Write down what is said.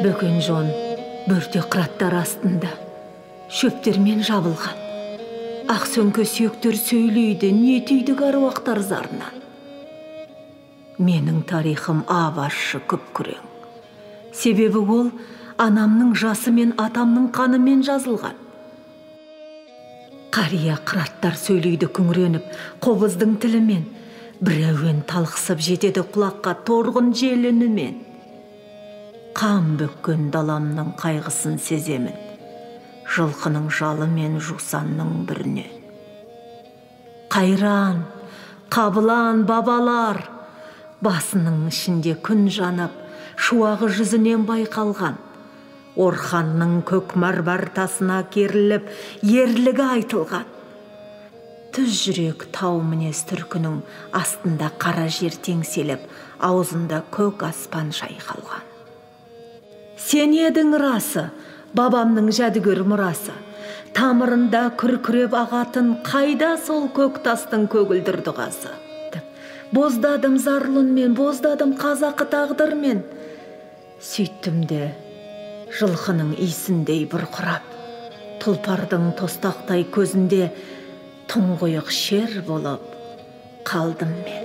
Бөкен жон бөрте қыраттар астында шөптермен жабылған. Ақ сөңкі сүйектер сөйлейді, не түйдік аруақтар зарынан. Менің тарихым ап-ащы күп-күрең. Себебі ол анамның жасы мен атамның қанымен жазылған. Қария қыраттар сөйлейді күңіреніп, қобыздың тілімен, бір әуен талықсып жетеді құлаққа торғын жел үнімен. Қан бөккен даламның қайғысын сеземін, жылқының жалы мен жусанның бүрінен. Қайран, қабылан бабалар, басының ішінде күн жанып, шуағы жүзінен байқалған. Орханның көк мармар тасына керіліп, ерлігі айтылған. Түз жүрек тау мінез түркінің астында қара жер теңселіп, аузында көк аспан шайқалған. Сен едің расы, бабамның жәдігер мұрасы. Тамырында күркіреп ағатын қайда сол көк тастың көгілдір дұғасы. Боздадым зарлы үнмен, боздадым қазақы тағдырмен. Сөйттім де жылқының иісіндей бұрқырап, тұлпардың тостақтай көзінде тұңғиық шер болып қалдым мен.